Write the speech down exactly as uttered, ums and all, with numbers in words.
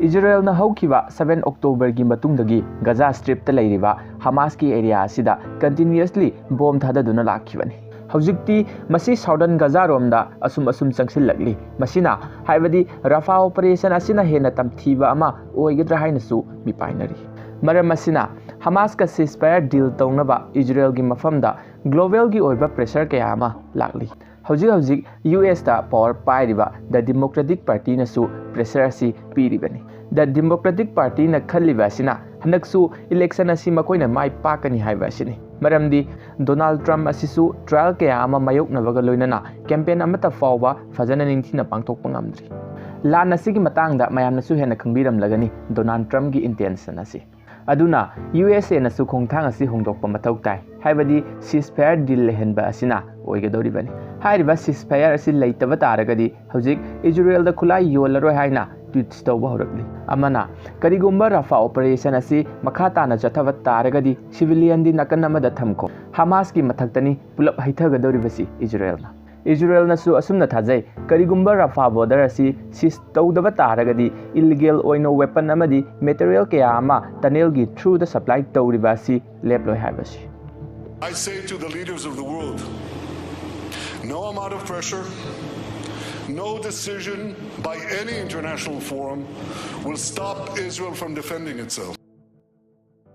ꯏꯖꯔꯦꯜꯅ ꯍꯧꯈꯤꯕ ꯁꯚꯦꯟ ꯑꯣꯛꯇꯣꯕꯔꯒꯤ ꯃꯇꯨꯡꯗꯒꯤ ꯒꯖꯥ ꯁ꯭ꯇ꯭ꯔꯤꯞꯇ ꯂꯩꯔꯤꯕ ꯍꯃꯥꯁꯀꯤ ꯑꯦꯔꯤꯌꯥ ꯑꯁꯤꯗ ꯀꯟꯇꯤꯅ꯭ꯌꯨꯁꯂꯤ ꯕꯣꯝ ꯊꯥꯗꯗꯨꯅ ꯂꯥꯛꯈꯤꯕꯅꯤ꯫ ꯍꯧꯖꯤꯛꯇꯤ ꯃꯁꯤ ꯁꯥꯎꯗꯔꯟ ꯒꯖꯥꯔꯣꯝꯗ ꯑꯁꯨꯝ ꯑꯁꯨꯝ ꯆꯪꯁꯤꯜꯂꯛꯂꯤ꯫ ꯃꯁꯤꯅ, ꯍꯥꯏꯕꯗꯤ ꯔꯥꯐꯥ ꯑꯣꯄꯔꯦꯁꯟ ꯑꯁꯤꯅ ꯍꯦꯟꯅ ꯇꯝꯊꯤꯕ ꯑꯃ ꯑꯣꯏꯒꯗ꯭ꯔꯥ ꯍꯥꯏꯅꯁꯨ ꯃꯤꯄꯥꯏꯅꯔꯤ꯫ ꯃꯔꯝ ꯑꯁꯤꯅ ꯍꯃꯥꯁꯀ ꯁꯤꯁꯐꯥꯌꯔ ꯗꯤꯜ ꯇꯧꯅꯕ ꯏꯖꯔꯦꯜꯒꯤ ꯃꯐꯝꯗ ꯒ꯭ꯂꯣꯕꯦꯜꯒꯤ ꯑꯣꯏꯕ ꯄ꯭ꯔꯦꯁꯔ ꯀꯌꯥ ꯑꯃ ꯂꯥꯛꯂꯤ꯫ ꯍꯧꯖꯤꯛ ꯍꯧꯖꯤꯛ ꯌꯨ ꯑꯦꯁꯇ ꯄꯥꯋꯔ ꯄꯥꯏꯔꯤꯕ ꯗ ꯗꯤꯃꯣꯀ꯭ꯔꯦꯇꯤꯛ ꯄꯥꯔꯇꯤꯅꯁꯨ ꯄ꯭ꯔꯦꯁꯔ ꯑꯁꯤ ꯄꯤꯔꯤꯕꯅꯤ꯫ ꯗ ꯗꯤꯃꯣꯀ꯭ꯔꯦꯇꯤꯛ ꯄꯥꯔꯇꯤꯅ ꯈꯜꯂꯤꯕ ꯑꯁꯤꯅ ꯍꯟꯗꯛꯁꯨ ꯏꯂꯦꯛꯁꯟ ꯑꯁꯤ ꯃꯈꯣꯏꯅ ꯃꯥꯏ ꯄꯥꯛꯀꯅꯤ ꯍꯥꯏꯕ ꯑꯁꯤꯅꯤ꯫ ꯃꯔꯝꯗꯤ ꯗꯣꯅꯥꯜꯗ ꯇ꯭ꯔꯝꯞ ꯑꯁꯤꯁꯨ ꯇ꯭ꯔꯥꯌꯦꯜ ꯀꯌꯥ ꯑꯃ ꯃꯥꯌꯣꯛꯅꯕꯒ ꯂꯣꯏꯅꯅ ꯀꯦꯝꯄꯦꯟ ꯑꯃꯠꯇ ꯐꯥꯎꯕ ꯐꯖꯅ ꯅꯤꯡꯊꯤꯅ ꯄꯥꯡꯊꯣꯛꯄ ꯉꯝꯗ꯭ꯔꯤ꯫ ꯂꯥꯟ ꯑꯁꯤꯒꯤ ꯃꯇꯥꯡꯗ ꯃꯌꯥꯝꯅꯁꯨ ꯍꯦꯟꯅ ꯈꯪꯕꯤꯔꯝꯂꯒꯅꯤ ꯗꯣꯅꯥꯜꯗ ꯇ꯭ꯔꯝꯞꯀꯤ ꯏꯟꯇꯦꯟꯁꯟ ꯑꯁꯤ꯫ ꯑꯗꯨꯅ ꯌꯨ ꯑꯦꯁ ꯑꯦꯅꯁꯨ ꯈꯣꯡꯊꯥꯡ ꯑꯁꯤ ꯍꯣꯡꯗꯣꯛꯄ ꯃꯊꯧ ꯇꯥꯏ, ꯍꯥꯏꯕꯗꯤ ꯁꯤꯁꯐꯥꯌꯔ ꯗꯤꯜ ꯂꯩꯍꯟꯕ ꯑꯁꯤꯅ ꯑꯣꯏꯒꯗꯧꯔꯤꯕꯅꯤ꯫ ꯍꯥꯏꯔꯤꯕ ꯁꯤꯁꯐꯥꯌꯔ ꯑꯁꯤ ꯂꯩꯇꯕ ꯇꯥꯔꯒꯗꯤ ꯍꯧꯖꯤꯛ ꯏꯖꯔꯦꯜꯗ ꯈꯨꯠꯂꯥꯏ ꯌꯣꯜꯂꯔꯣꯏ ꯍꯥꯏꯅ ꯇ꯭ꯋꯤꯠꯁ ꯇꯧꯕ ꯍꯧꯔꯛꯂꯤ꯫ ꯑꯃꯅ, ꯀꯔꯤꯒꯨꯝꯕ ꯔꯥꯐꯥ ꯑꯣꯄꯔꯦꯁꯟ ꯑꯁꯤ ꯃꯈꯥ ꯇꯥꯅ ꯆꯠꯊꯕ ꯇꯥꯔꯒꯗꯤ ꯁꯤꯚꯤꯂꯤꯌꯟꯗꯤ ꯅꯥꯀꯟ ꯑꯃꯗ ꯊꯝꯈꯣ, ꯍꯃꯥꯁꯀꯤ ꯃꯊꯛꯇꯅꯤ ꯄꯨꯂꯞ ꯍꯩꯊꯒꯗꯧꯔꯤꯕꯁꯤ ꯏꯖꯔꯦꯜꯅ꯫ ꯏꯖꯔꯦꯜꯅꯁꯨ ꯑꯁꯨꯝꯅ ꯊꯥꯖꯩ, ꯀꯔꯤꯒꯨꯝꯕ ꯔꯥꯐꯥ ꯕꯣꯔꯗꯔ ꯑꯁꯤ ꯁꯤꯁ ꯇꯧꯗꯕ ꯇꯥꯔꯒꯗꯤ ꯏꯂꯤꯒꯦꯜ ꯑꯣꯏꯅ ꯋꯦꯄꯟ ꯑꯃꯗꯤ ꯃꯦꯇꯔꯤꯌꯦꯜ ꯀꯌꯥ ꯑꯃ ꯇꯅꯦꯜꯒꯤ ꯊ꯭ꯔꯨꯗ ꯁꯄ꯭ꯂꯥꯏ ꯇꯧꯔꯤꯕ ꯑꯁꯤ ꯂꯦꯞꯂꯣꯏ ꯍꯥꯏꯕꯁꯤ꯫ I say to the leaders of the world, no amount of pressure, no decision by any international forum will stop Israel from defending itself.